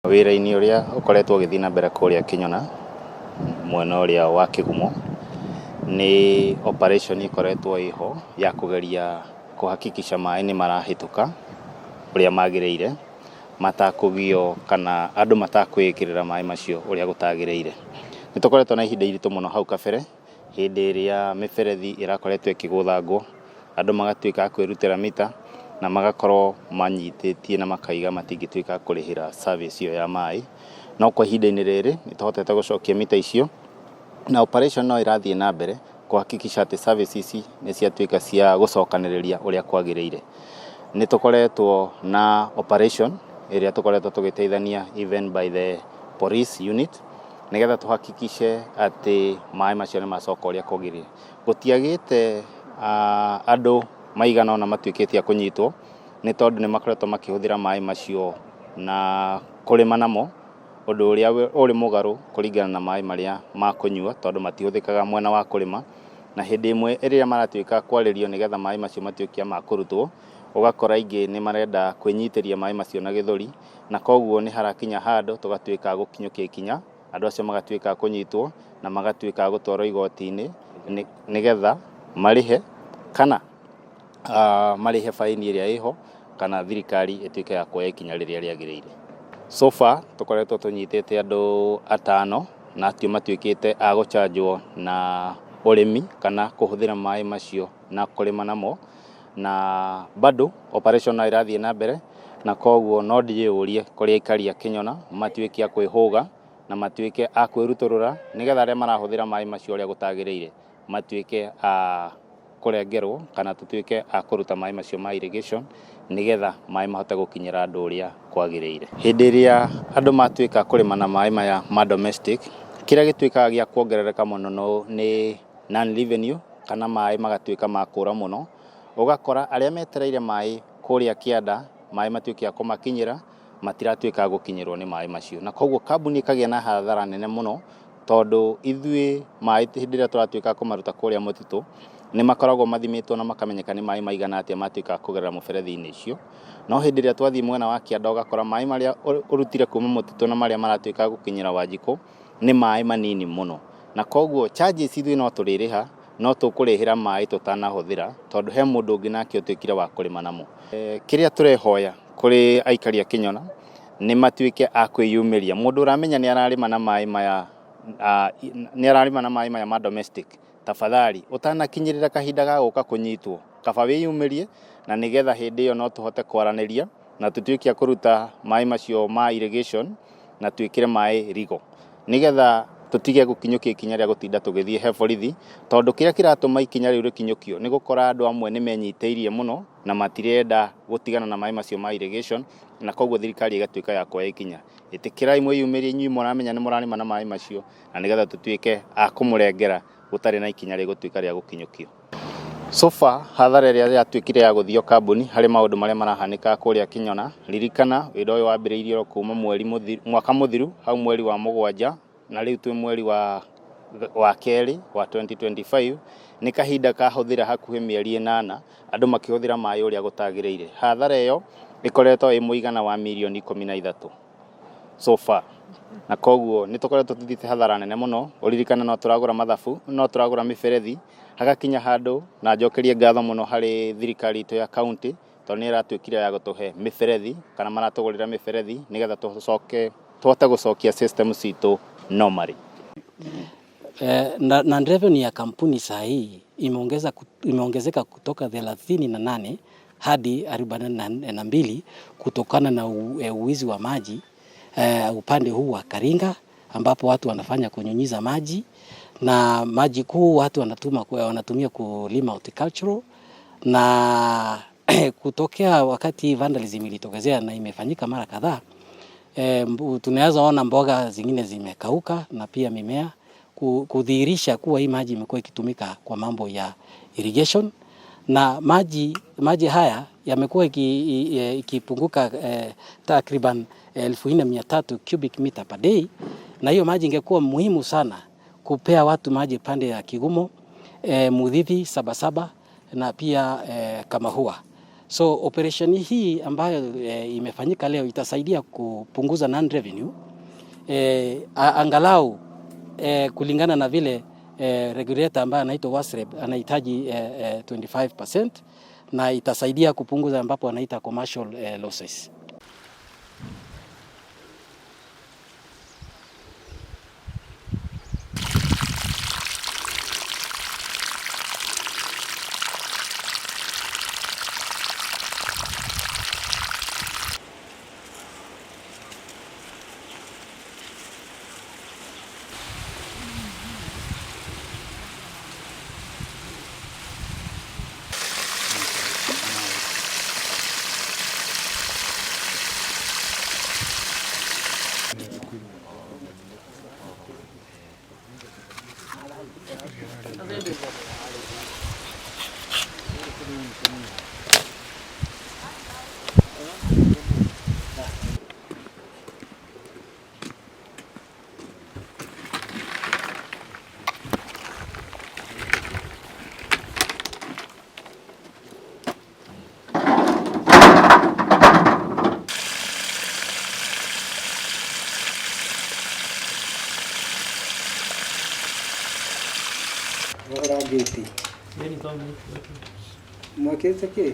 Wĩra-inĩ ũrĩa ũkoretwo ũgĩthiĩ na mbere kũrĩa Kĩnyona, mwena ũrĩa wa Kĩgumo, nĩ operation ĩkoretwo ĩho ya kũgeria kũhakikisha maĩ nĩ marahĩtũka ũrĩa magĩrĩire, matakũgio kana andũ matakwĩĩkĩrĩra maĩ macio ũrĩa gũtagĩrĩire. Nĩ tũkoretwo na ihinda iritũ mũno hau kabere, hĩndĩ ĩrĩa mĩberethi ĩrakoretwo ĩkĩgũthangwo, andũ magatuĩka a kwĩrutĩra mita, na magakorwo manyitĩtie na makaiga matingĩtuĩka a kũrĩhĩra service ĩyo ya maĩ. No kwa ihinda-inĩ rĩrĩ, nĩ tũhotete gũcokia mita icio, na operation no ĩrathiĩ na mbere kũhakikisha atĩ service ici nĩ ciatuĩka cia gũcokanĩrĩria ũrĩa kwagĩrĩire. Nĩ tũkoretwo na operation ĩrĩa tũkoretwo tũgĩteithania even by the police unit, nĩgetha tũhakikishe atĩ maĩ macio nĩ macoka ũrĩa kwagĩrĩire. Gũtiagĩte andũ maigana ũna matuĩkĩte a kũnyitwo, nĩ tondũ nĩ makoretwo makĩhũthĩra maĩ macio na kũrĩma namo, ũndũ ũrĩa ũrĩ mũgarũ kũringana na maĩ marĩa ma kũnyua, tondũ matihũthĩkaga mwena wa kũrĩma. Na hĩndĩ ĩmwe ĩrĩa maratuĩka kwarĩrio nĩgetha maĩ macio matuĩke ma kũrutwo, ũgakora aingĩ nĩ marenda kwĩnyitĩria maĩ macio na gĩthũri, na koguo nĩ harakinya handũ tũgatuĩka a gũkinyũkia ikinya, andũ acio magatuĩka a kũnyitwo na magatuĩka a gũtwarwo igoti-inĩ nĩgetha marĩhe kana marĩhe baini ĩrĩa ĩho, kana thirikari ĩtuĩke ya kuoya ikinya rĩrĩa rĩagĩrĩire. So far tũkoretwo tũnyitĩte andũ atano, na acio matuĩkĩte a gũchanjwo na ũrĩmi kana kũhũthĩra maĩ macio na kũrĩma namo, na bado operation no ĩrathiĩ na mbere, na koguo no ndĩyũrie kũrĩ aikari a Kĩnyona matuĩke a kwĩhũga na matuĩke a kwĩrutũrũra, nĩgetha arĩa marahũthĩra maĩ macio ũrĩa gũtagĩrĩire matuĩke a kũrengerwo kana tũtuĩke a kũruta maĩ macio ma irrigation, nĩgetha maĩ mahote gũkinyĩra andũ ũrĩa kwagĩrĩire. Hĩndĩ ĩrĩa andũ matuĩka kũrĩma na maĩ maya ma domestic, kĩrĩa gĩtuĩkaga gĩa kuongerereka mũno nĩ non revenue, kana maĩ magatuĩka ma kũra mũno, ũgakora arĩa metereire maĩ kũrĩa kĩanda maĩ matuĩke a kũmakinyĩra, matiratuĩka a gũkinyĩrwo nĩ maĩ macio, na koguo kambuni ĩkagĩa na hathara nene mũno, tondũ ithuĩ maĩ hĩndĩ ĩrĩa tũratuĩka kũmaruta kũrĩa mũtitũ nĩ makoragwo mathimĩtwo na makamenyeka nĩ maĩ maigana atĩa matuĩka a kũgerera mũberethi-inĩ ũcio. No hĩndĩ ĩrĩa twathiĩ mwena wa kĩanda ũgakora maĩ marĩa ũrutire kuma mũtitũ na marĩa maratuĩka a gũkinyĩra Wanjikũ nĩ maĩ manini mũno, na koguo charges ithuĩ no tũrĩrĩha, no tũkũrĩhĩra maĩ tũtanahũthĩra, tondũ he mũndũ ũngĩ nake ũtuĩkire wa kũrĩma namo. Kĩrĩa tũrehoya kũrĩ aikari a Kĩnyona nĩ matuĩke a kwĩyumĩria. Mũndũ ũramenya nĩ ararĩma na maĩ maya, nĩ ararĩma na maĩ maya ma domestic, tafadhali ũtanakinyĩrĩra kahinda ga gũka kũnyitwo, kaba wĩyumĩrie, na nĩgetha hĩndĩ ĩyo no tũhote kwaranĩria na tũtuĩke a kũruta maĩ macio ma irrigation na twĩkĩre maĩ rigo, nĩgetha tũtige gũkinyũkia ikinya rĩa gũtinda tũgĩthiĩ he borithi, tondũ kĩrĩa kĩratũma ikinya rĩu rĩkinyũkio nĩ gũkora andũ amwe nĩ menyitĩirie mũno na matirenda gũtigana na maĩ macio ma irrigation, na koguo thirikari ĩgatuĩka ya kuoya ikinya. Ĩtĩkĩrai mwĩyumĩrie inyuĩ mũramenya nĩ mũrarĩma na maĩ macio, na nĩgetha tũtuĩke a kũmũrengera gũtarĩ na ikinya rĩgũtuĩka rĩa gũkinyũkio. So far hathara ĩrĩa yatuĩkire ya gũthio kambuni harĩ maũndũ marĩa marahanĩka kũrĩa Kĩnyona, ririkana wĩra ũyũ wambĩrĩirio kuma mweri mwaka mũthiru hau mweri wa 7, na rĩu twĩ mweri wa 2 wa 2025, nĩ kahinda kahũthĩra hakuhĩ mĩeri 8 andũ makĩhũthĩra maĩ ũrĩa gũtagĩrĩire. Hathara ĩyo ĩkoretwo ĩ mũigana wa mirioni 13 so far, na koguo nĩ tũkoretwo tũthiĩte hathara nene mũno. Ũririkane no tũragũra mathabu, no tũragũra mĩberethi, hagakinya handũ, na njokerie ngatho mũno harĩ thirikari itũ ya county, tondũ nĩ ĩratuĩkire ya gũtũhe mĩberethi kana maratũgũrĩra mĩberethi nĩgetha tũcoke tũhote gũcokia system citũ normally. Na revenue ya kampuni saa hii imeongezeka kutoka 38 hadi 42 kutokana na uwizi wa maji upande huu wa Karinga, ambapo watu wanafanya kunyunyiza maji, na maji kuu watu wanatumia kulima horticultural. Na kutokea wakati vandalism ilitokezea na imefanyika mara kadhaa, tunaweza ona mboga zingine zimekauka na pia mimea, kudhihirisha kuwa hii maji imekuwa ikitumika kwa mambo ya irrigation. Na maji haya yamekuwa ikipunguka takriban 4,300 cubic meter per day, na hiyo maji ingekuwa muhimu sana kupea watu maji pande ya Kigumo, Muthithi, Sabasaba na pia Kamahua. So operation hii ambayo imefanyika leo itasaidia kupunguza non revenue angalau kulingana na vile regulator ambaye anaitwa WASREB anahitaji 25%, na itasaidia kupunguza ambapo anaita commercial losses. Mwakĩte kĩ?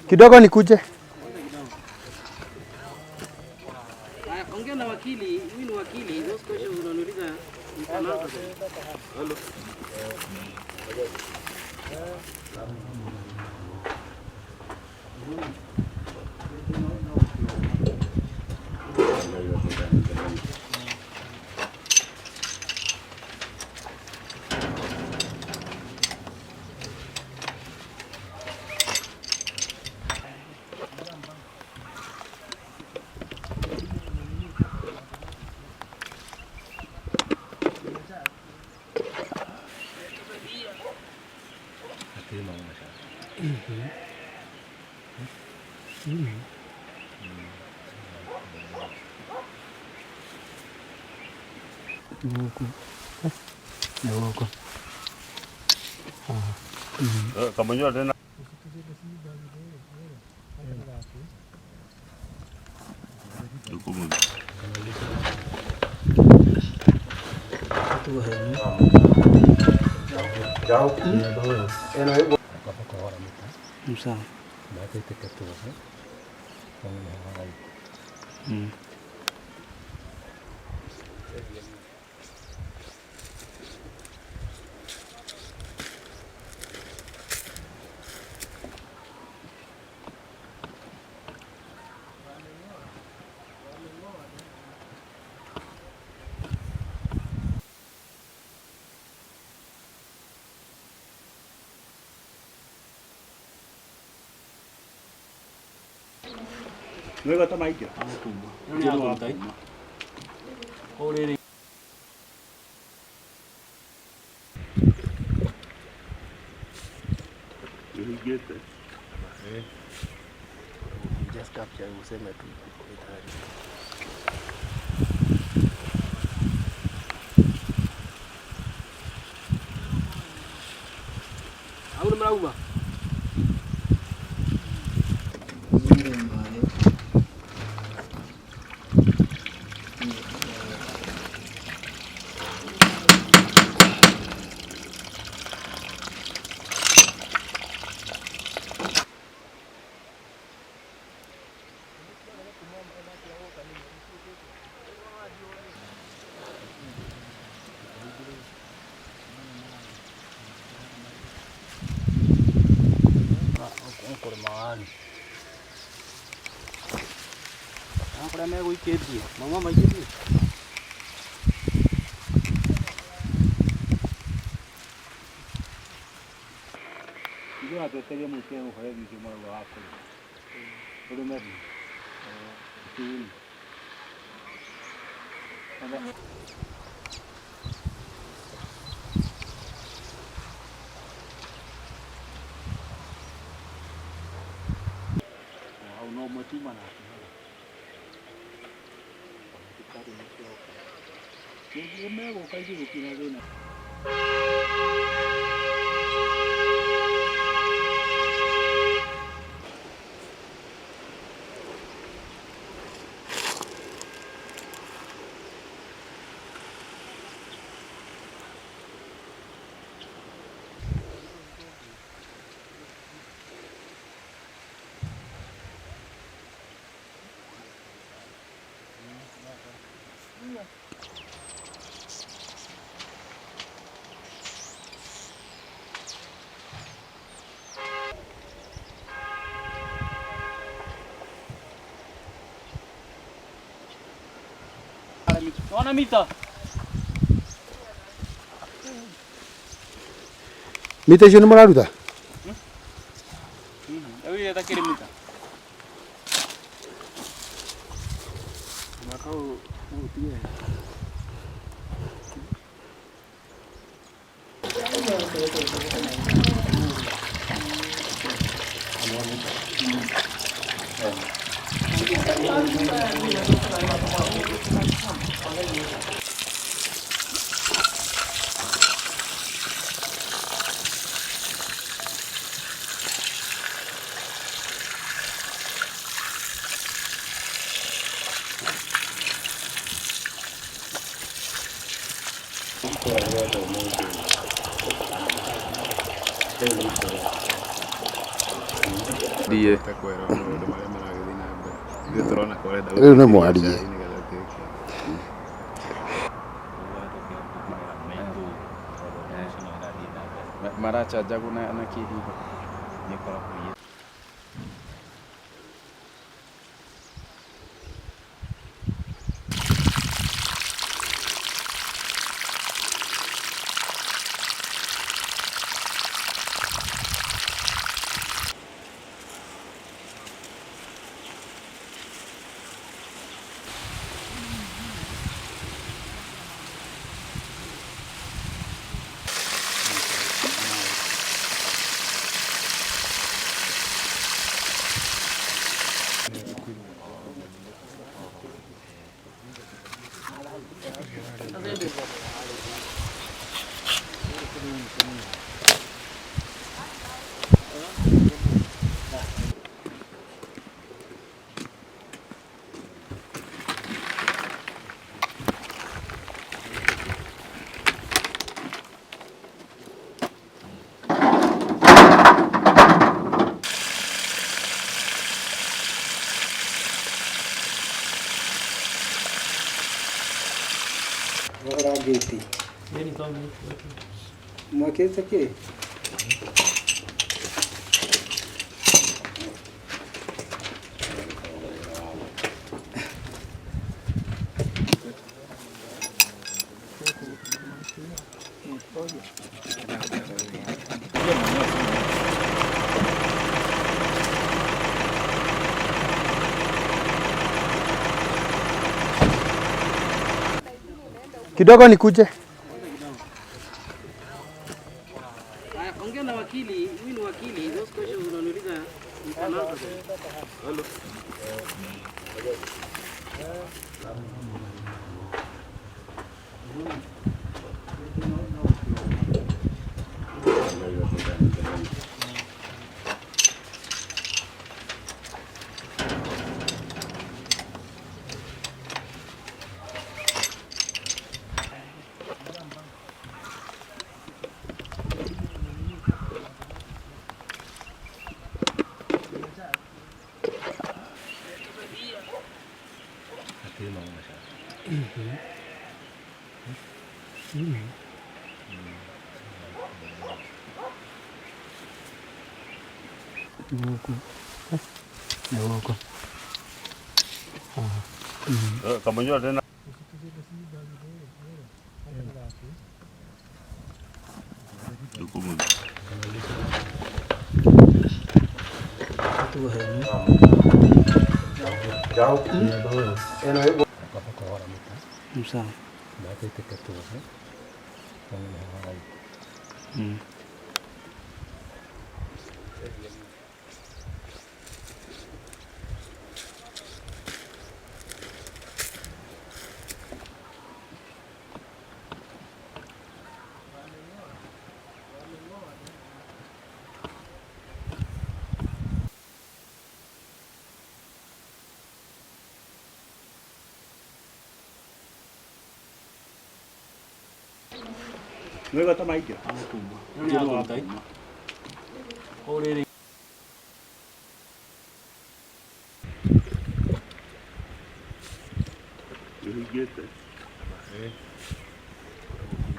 Kidogo nikuje. Ongea na wakili, mimi ni wakili, those questions unaniuliza you can answer them. Hello. Sawa. Just capture useme tu. Kuria megũikĩtie mauma maikĩtie. Ona mita. Mita icio nĩ mũraruta? Rĩu ĩtakĩrĩ mita. Rĩu nĩ mwarie. Marachanjagwo na kĩhiho. Gate. Mwakĩte kĩ? Kidogo nikuje. Ongea na wakili, huyu ni wakili, those questions unaniuliza you can answer them. Hello. Sawa.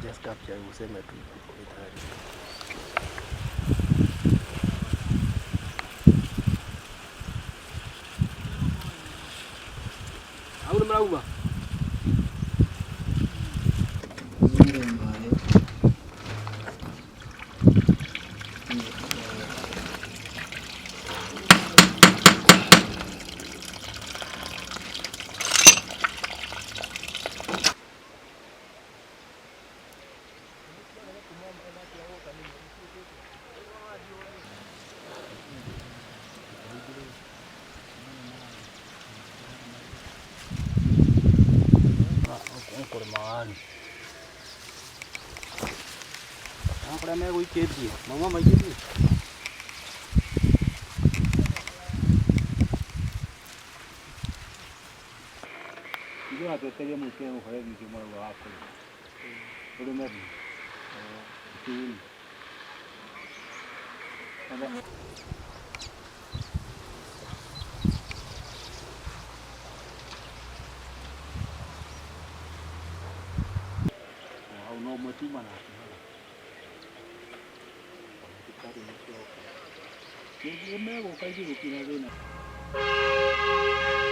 Just capture useme tu tayari. Kuria megũikĩtie mauma maikĩtie.